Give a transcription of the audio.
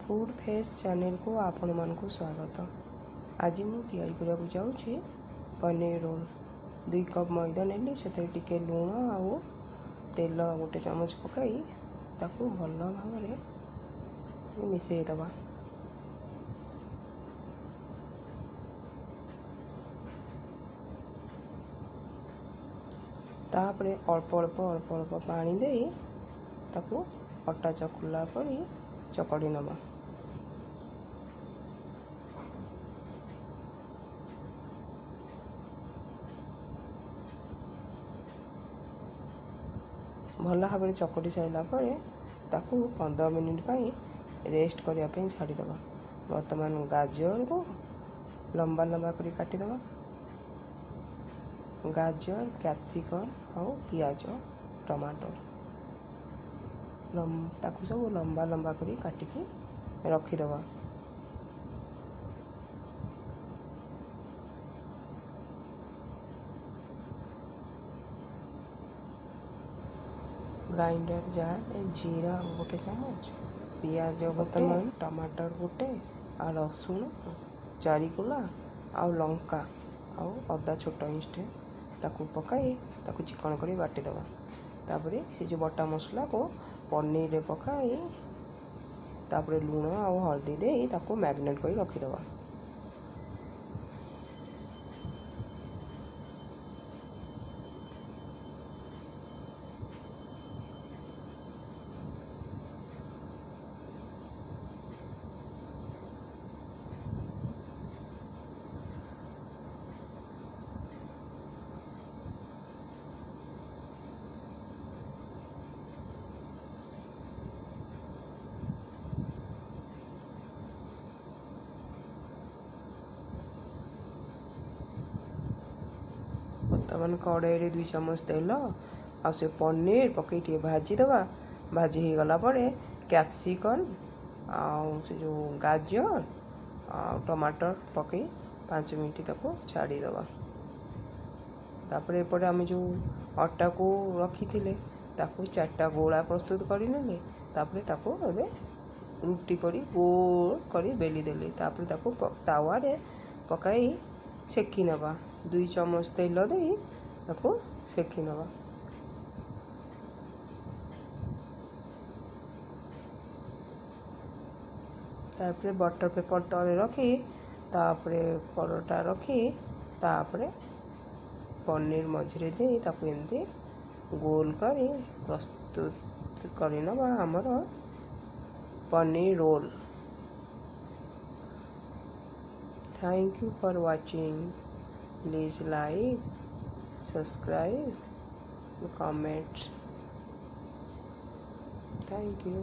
Food face ଚ୍ୟାନେଲ୍କୁ ଆପଣମାନଙ୍କୁ ସ୍ୱାଗତ। ଆଜି ମୁଁ ତିଆରି କରିବାକୁ ଯାଉଛି ପନିର ରୋଲ୍। 2 କପ୍ ମଇଦା ନେଲି, ସେଥିରେ ଟିକେ ଲୁଣ ଆଉ ତେଲ 1 ଚାମଚ ପକାଇ ତାକୁ ଭଲ ଭାବରେ ମିଶାଇ ଦେବା। ତାପରେ ଅଳ୍ପ ଅଳ୍ପ ଅଳ୍ପ ଅଳ୍ପ ପାଣି ଦେଇ ତାକୁ ଅଟା ଚକୁଡ଼ିଲା ପରି ଚକଡ଼ି ନେବା। ଭଲ ଭାବରେ ଚକଟି ସାରିଲା ପରେ ତାକୁ 15 ମିନିଟ୍ ପାଇଁ ରେଷ୍ଟ କରିବା ପାଇଁ ଛାଡ଼ିଦେବା। ବର୍ତ୍ତମାନ ଗାଜରକୁ ଲମ୍ବା ଲମ୍ବା କରି କାଟିଦେବା। ଗାଜର, କ୍ୟାପ୍ସିକମ୍ ଆଉ ପିଆଜ, ଟମାଟୋ, ତାକୁ ସବୁ ଲମ୍ବା ଲମ୍ବା କରି କାଟିକି ରଖିଦେବା। ଗ୍ରାଇଣ୍ଡର ଜାର୍, ଜିରା 1 ଚାମଚ, ପିଆଜ ଗୋଟେ, ଟମାଟର ଗୋଟେ ଆଉ ରସୁଣ 4 କୁଲା ଆଉ ଲଙ୍କା ଆଉ ଅଦା ଛୋଟ ଇଞ୍ଚଟେ, ତାକୁ ପକାଇ ତାକୁ ଚିକଣ କରି ବାଟିଦେବା। ତାପରେ ସେ ଯେଉଁ ବଟା ମସଲାକୁ ପନିରରେ ପକାଇ, ତାପରେ ଲୁଣ ଆଉ ହଳଦୀ ଦେଇ ତାକୁ ମ୍ୟାରିନେଟ୍ କରି ରଖିଦେବା। ବର୍ତ୍ତମାନ କଡ଼େଇରେ 2 ଚାମଚ ତେଲ ଆଉ ସେ ପନିର ପକାଇ ଟିକେ ଭାଜିଦେବା। ଭାଜି ହେଇଗଲା ପରେ କ୍ୟାପ୍ସିକମ୍ ଆଉ ସେ ଯେଉଁ ଗାଜର ଆଉ ଟମାଟର ପକାଇ 5 ମିନିଟ୍ ତାକୁ ଛାଡ଼ିଦେବା। ତାପରେ ଏପଟେ ଆମେ ଯେଉଁ ଅଟାକୁ ରଖିଥିଲେ, ତାକୁ ଚାରିଟା ଗୋଳା ପ୍ରସ୍ତୁତ କରିନେଲେ। ତାପରେ ତାକୁ ଏବେ ରୁଟି ପରି ଗୋଲ କରି ବେଲି ଦେଲେ। ତାପରେ ତାକୁ ତାୱାରେ ପକାଇ ସେକି ନେବା। 2 ଚାମଚ ତେଲ ଦେଇ ତାକୁ ସେକି ନେବା। ତାପରେ ବଟର୍ ପେପର୍ ତଳେ ରଖି, ତାପରେ ପରଟା ରଖି, ତାପରେ ପନିର ମଝିରେ ଦେଇ ତାକୁ ଏମିତି ଗୋଲ କରି ପ୍ରସ୍ତୁତ କରିନେବା ଆମର paneer roll. Thank you for watching. Please like, subscribe, comment. Thank you.